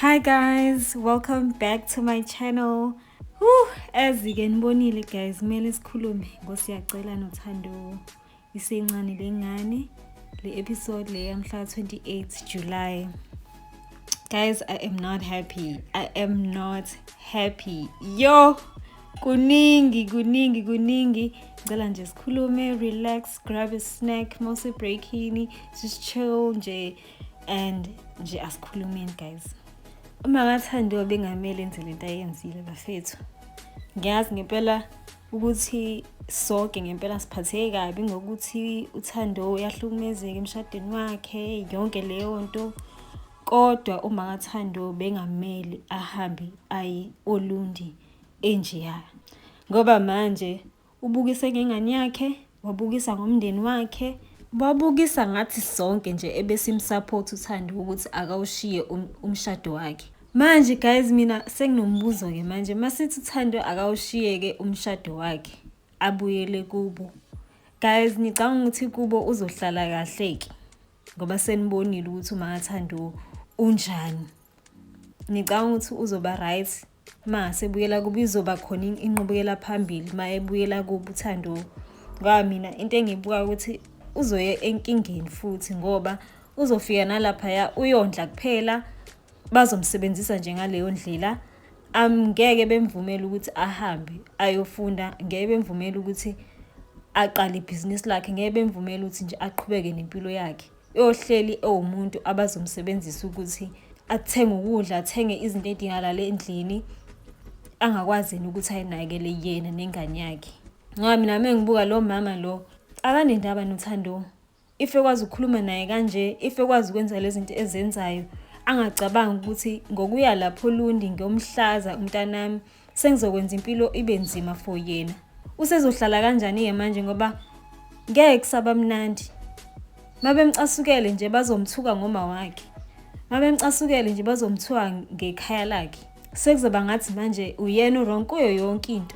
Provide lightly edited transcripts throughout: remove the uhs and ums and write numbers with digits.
Hi guys, welcome back to my channel. Whew, as ke nibonile guys, kumele sikhulume ngoSiyacela noThando isencane lengane le episode le yamhla 28 July. Guys, I am not happy. I am not happy. Yo, kuningi kuningi kuningi. Ngicela nje sikhulume, relax, grab a snack, mose breakini, just chill nje and nje asikhulumeni guys. Uma ngathando bengamele enze lento ayenzile bafethu. Ngiyazi ngempela ukuthi sonke ngempela siphatheke kabi ngokuthi uThando uyahlukumezeka emshadweni wakhe yonke leyo nto kodwa uma kaThando bengamele ahambe aye oLundi enjeya ngoba manje ubukise ngengane yakhe wabukisa ngomndeni wakhe wabukisa ngathi sonke nje ebesimsupport uThando ukuthi akawushiye umshado wakhe. Manje guys mina senginombuzo-ke manje masithi uThando akawushiye-ke umshado wakhe abuyele kubo. Guys nicabanga ukuthi kubo uzohlala kahle-ke ngoba senibonile ukuthi uMakaThando unjani. Nicabanga ukuthi uzoba right ma sebuyela kubo izoba khona inqubekela phambili ma ebuyela kubo uThando ngoba mina into engiyibuka ukuthi uzoye enkingeni futhi ngoba uzofika nalaphaya uyondla kuphela bazomsebenzisa nje ngaleyo ndlela ngeke bemvumele ukuthi ahambe ayofunda ngeke bemvumele ukuthi aqale ibhizinisi lakhe ngeke bemvumele ukuthi nje aqhubeke nempilo yakhe uyohleli ewumuntu abazomsebenzisa ukuthi athenge ukudla athenge izinto ey'dingakala endlini angakwazi yena ukuthi ayinakele yena nengane yakhe ngoba mina uma ngibuka lo mama lo akanendaba noThando if ekwazi ukukhuluma naye kanje if ekwazi ukwenza lezi zinto ezenzayo angacabangi ukuthi ngokuya lapho Lundi ngiyomhlaza umntanami sengizokwenza impilo ibe nzima for yena usezohlala kanjani-ke manje ngoba ngeke kusaba mnandi mabemcasukele nje bazomthuka ngoma wakhe mabemcasukele nje bazomthuka ngekhaya lakhe sekuzoba ngathi manje uyena u-wrong kuyo yonke into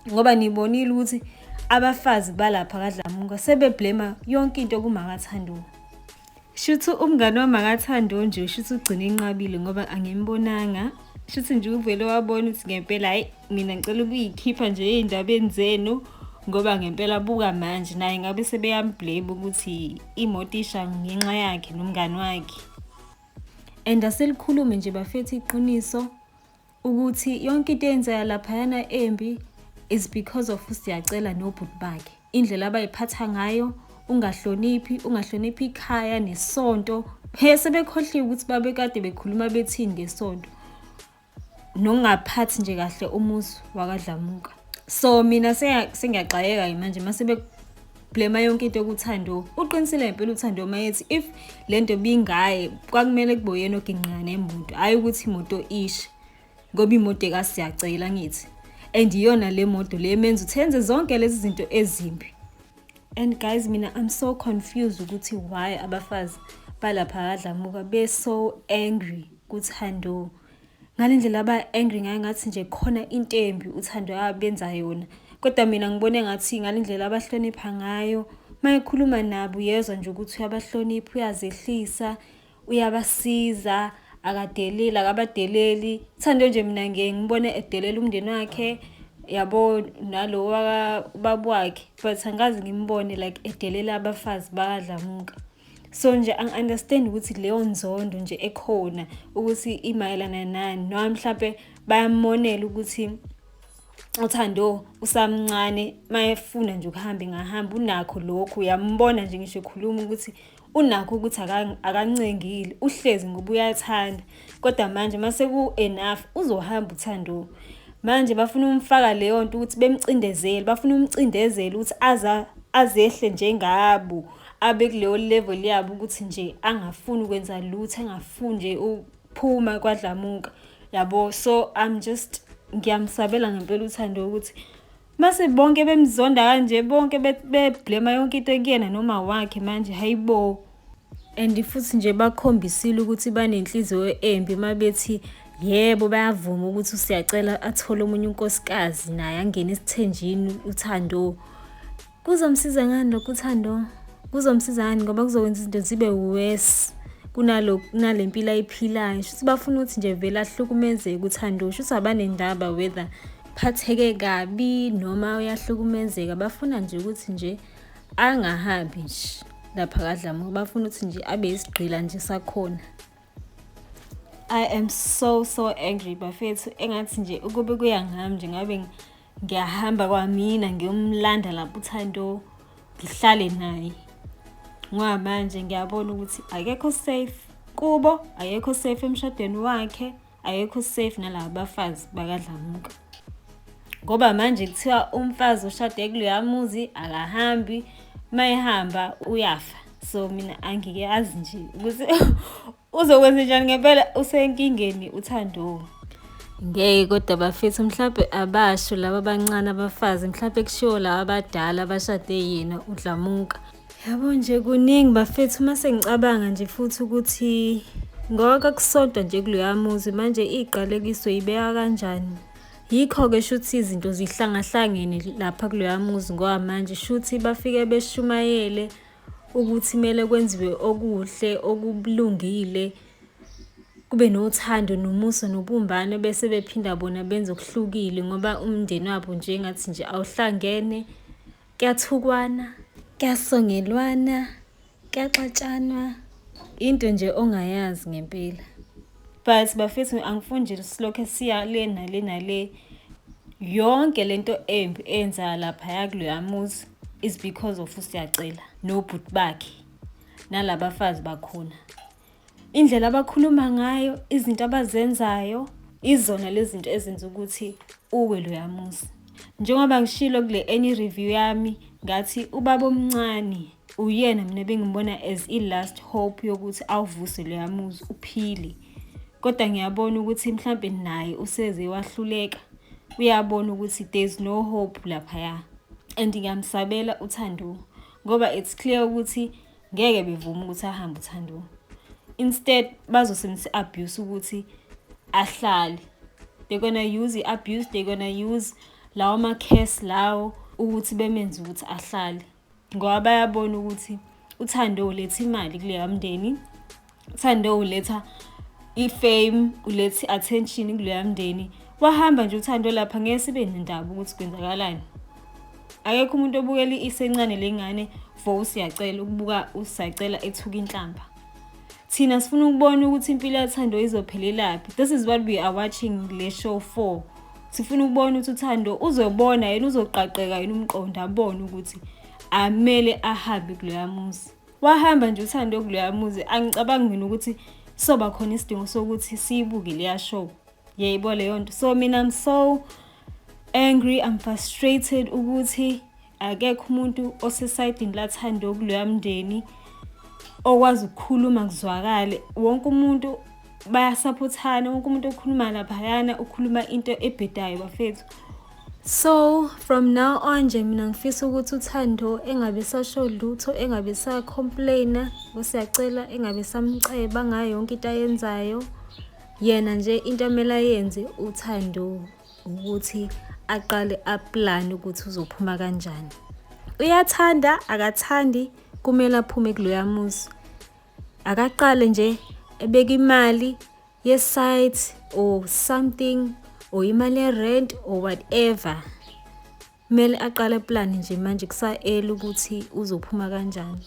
ngoba nibonile ukuthi abafazi balapha kaDlamuka sebeblema yonke into kuMakaThando. Shuthi umngane wamakaThando nje shuthi ugcine enqabile ngoba angimbonanga. Shuthi nje uvele wabona ukuthi ngempela hayi mina ngicela ukuyikhipha nje ey'ndabeni zenu ngoba ngempela buka manje naye ngabe sebeyamblame ukuthi imoto isha ngenxa yakhe nomngani wakhe. And aselikhulume nje bafethu iqiniso ukuthi yonke into eyenzeka laphayana embi is because of uSiyacela nobhuti bakhe. Indlela abayiphatha ngayo, ungahloniphi, ungahloniphi ikhaya nesonto. He sebekhohliwe ukuthi babekade bekhuluma bethini ngesonto. Nokungaphathi nje kahle umuzi wakaDlamuka. So mina sengiyaxakeka manje mase beblema yonke into kuThando. Uqinisile ngempela uThando mayethi if lento bingaye kwakumele kube uyena oginqika nemoto, hhayi ukuthi imoto ishe ngoba imoto ekaSiyacela ngithi. And iyona le moto le emenza ukuthi enze zonke lezi zinto ezimbi. And guys mina I'm so confused ukuthi why abafazi balapha kaDlamuka be so angry kuThando. Ngale ndlela aba-angry ngayo ngathi nje khona into embi uThando abenza yona. Kodwa mina ngibone ngathi ngale ndlela abahlonipha ngayo, uma ekhuluma nabo uyezwa nje ukuthi uyabahlonipha, uyazehlisa, uyabasiza, akadeleli, akabadeleli. Uthando nje mina ngiye ngibone edelela umndeni wakhe yabo nalo ubaba wakhe but angikaze ngimbone like edelela abafazi bakaDlamuka. So nje angi-understand ukuthi leyo nzondo nje ekhona ukuthi imayelana nani noma mhlampe bayamonela ukuthi uThando usamncane mayefuna nje ukuhamba engahamba unakho lokhu uyambona nje ngisho ekhuluma ukuthi unakho ukuthi akancengile uhlezi ngoba uyathanda kodwa manje mase ku-enough uzohamba uThando. Manje bafuna umfaka leyo nto ukuthi bemcindezele bafuna umcindezele ukuthi azehle njengabo abe kuleyo level yabo ukuthi nje angafuni ukwenza lutho engafuni nje ukuphuma kwaDlamuka yabo. So I'm just ngiyamsabela ngempela uThando ukuthi mase bonke bemzonda kanje bonke beblema yonke into kuyena noma wakhe manje hayibo. And futhi nje bakhombisile ukuthi banenhliziyo embi uma bethi yebo bayavuma ukuthi uSiyacela athole omunye unkosikazi naye angene esithenjini uThando. Kuzomsiza ngani lokho uThando? Kuzomsiza ngani ngoba kuzokwenza izinto zibe worse. Kunalo nalempilo ayiphilayo, shuthi bafuna ukuthi nje vele ahlukumezeke uThando, shuthi abanendaba whether phatheke kabi noma uyahlukumezeka, bafuna nje ukuthi nje angahambi nje lapha kaDlamuka, bafuna ukuthi nje abe isigqila nje sakhona. I am so so angry bafethu, engathi nje ukube kuya ngami nje ngabe ngiyahamba kwamina ngiyomlanda lapho uThando, ngihlale naye, ngoba manje ngiyabona ukuthi akekho safe kubo, akekho safe emshadweni wakhe, akekho safe nalaba bafazi bakaDlamuka, ngoba manje kuthiwa umfazi oshade kuloya muzi akahambi, mayehamba uyafa. So mina angike nje ukuthi uzokwenza njani ngempela, usenkingeni uThando. Ngeke kodwa bafethu, mhlampe abasho laba abancane abafazi, mhlampe kushiwo laba abadala abashade yena uDlamuka. Yabo nje kuningi bafethu, uma sengicabanga nje futhi ukuthi ngoba kwakusodwa nje kuloya muzi, manje iqalekiso ibeka kanjani. Yikho-ke shuthi izinto zihlangahlangene lapha kuloya muzi, ngoba manje shuthi bafike beshumayele ukuthi kumele kwenziwe okuhle okulungile, kube nothando nomusa nobumbano, bese bephinda bona benze okuhlukile, ngoba umndeni wabo nje engathi nje awuhlangene, kuyathukwana, kuyasongelwana, kuyaxatshanwa, into nje ongayazi ngempela. But bafethu, angifuni nje silokhe siya le nale nale. Yonke lento embi eyenzeka laphaya kuloya muzi is because of uSiyacela nobhuti bakhe nalabafazi bakhona. Indlela abakhuluma ngayo, izinto abazenzayo, izona lezi zinto ezenza ukuthi uwe loya muzi. Njengoba ngishilo kule enye review yami, ngathi ubaba omncane uyena mina bengimbona as i-last hope yokuthi awuvuse loya muzi uphile. Kodwa ngiyabona ukuthi mhlampe naye useze wahluleka, uyabona ukuthi there's no hope laphaya. And ngiyamsabela uThando, ngoba it's clear ukuthi ngeke bevume ukuthi ahambe uThando. Instead bazosebenzisa i-abuse ukuthi ahlale. They're gonna use i-abuse, they're gonna use lawo ma-curse lawo ukuthi bemenze ukuthi ahlale, ngoba bayabona ukuthi uThando uletha imali kuleya mndeni, uThando uletha i-fame, uletha i-attention kuleya mndeni. Wahamba nje uThando lapha, ngeke sibe nendaba ukuthi kwenzakalani. Akekho umuntu obukela isencane lengane for uSiyacela, ukubuka uSiyacela ethuka inhlamba. Thina sifuna ukubona ukuthi impilo yaThando izophelelaphi. This is what we are watching le show for. Sifuna ukubona ukuthi uThando uzobona yena, uzoqaqeka yena umqondo, abone ukuthi amele ahambe kuloya muzi. Wahamba nje uThando kuloya muzi, angicabangi mina ukuthi soba khona isidingo sokuthi siyibuke leya show. Yayibo leyo nto. So mina I'm so angry, I'm frustrated ukuthi akekho umuntu osesayidini laThando kuloya mndeni okwazi ukukhuluma kuzwakale. Wonke umuntu bayasaphothana, wonke umuntu okhuluma laphayana ukhuluma into ebhedayo bafethu. So from now on nje mina ngifisa ukuthi uThando engabe sasho lutho, engabe sa-complaina ngoSiyacela, engabe samceba ngayo yonke into ayenzayo. Yena nje into amele ayenze uThando ukuthi aqale a-plan ukuthi uzophuma kanjani. Uyathanda akathandi, kumele aphume kuloya muzi. Akaqale nje ebeke imali ye-site or something or imali ye-rent or whatever. Kumele aqale plan nje manje kusa-early ukuthi uzophuma kanjani.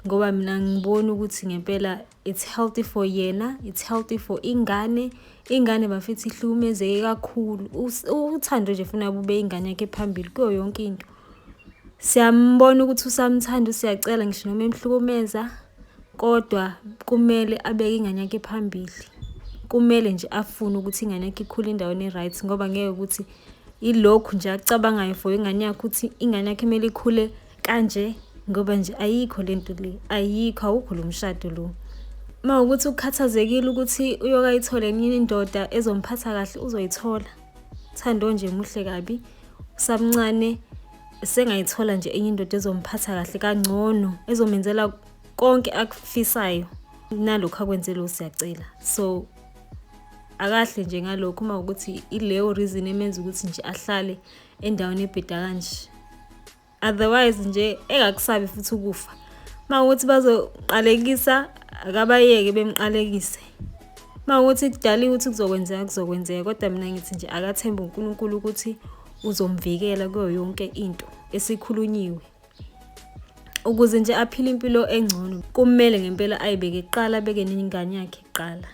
Ngoba mina ngiboni ukuthi ngempela it's healthy for yena, it's healthy for ingane. Ingane bafethu ihlukumezeke kakhulu. Uthando nje funa bube ingane yakhe phambili kuyo yonke into. Siyambona ukuthi usamthanda uSiyacela ngisho noma emhlukumeza, kodwa kumele abeke ingane yakhe phambili. Kumele nje afune ukuthi ingane yakhe ikhule endaweni e-right, ngoba ngeke ukuthi ilokhu nje akucabangayo for ingane yakhe ukuthi ingane yakhe kumele ikhule kanje, ngoba nje ayikho lento le, ayikho, awukho lo mshado lo. Uma ukuthi ukhathazekile ukuthi uyoke ayithole enye indoda ezomphatha kahle, uzoyithola. Thando nje muhle kabi, usamncane, sengayithola nje enye indoda ezomphatha kahle kangcono, ezomenzela konke akufisayo nalokhu akwenzele uSiyacela. So akahle nje ngalokho, uma ukuthi ileyo reason emenza ukuthi nje ahlale endaweni ebheda kanje. Otherwise nje engakusabi futhi ukufa. Uma ukuthi bazoqalekisa Akabayeke bemqalekise. Uma ukuthi kudaliwe ukuthi kuzokwenzeka kuzokwenzeka kodwa mina ngithi nje akathembe uNkulunkulu ukuthi uzomvikela kuyo yonke into esikhulunyiwe. Ukuze nje aphile impilo engcono kumele ngempela ayibeke kuqala abeke nengane yakhe kuqala.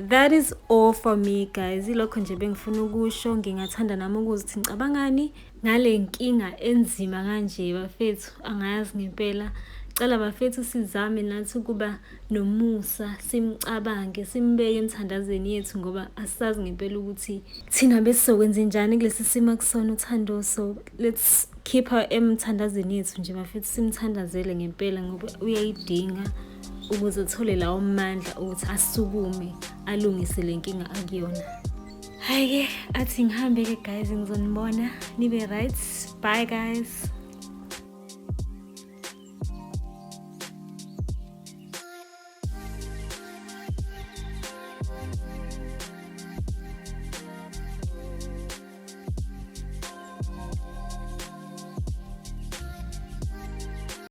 That is all for me guys. Ilokho nje bengifuna ukusho ngingathanda nami ukuthi ngicabangani ngale nkinga enzima kanje bafethu angayazi ngempela. Cela bafethu sizame nathi ukuba nomusa simcabange simbeke emthandazweni yethu ngoba asazi ngempela ukuthi thina besizokwenza njani kulesi simo akusona uThando. So let's keep her emthandazweni yethu nje bafethu simthandazele ngempela ngoba uyayidinga ukuze athole lawo mandla ukuthi asukume alungise le nkinga akuyona. Hhayi-ke athi ngihambe-ke guys ngizonibona nibe right. Bye guys.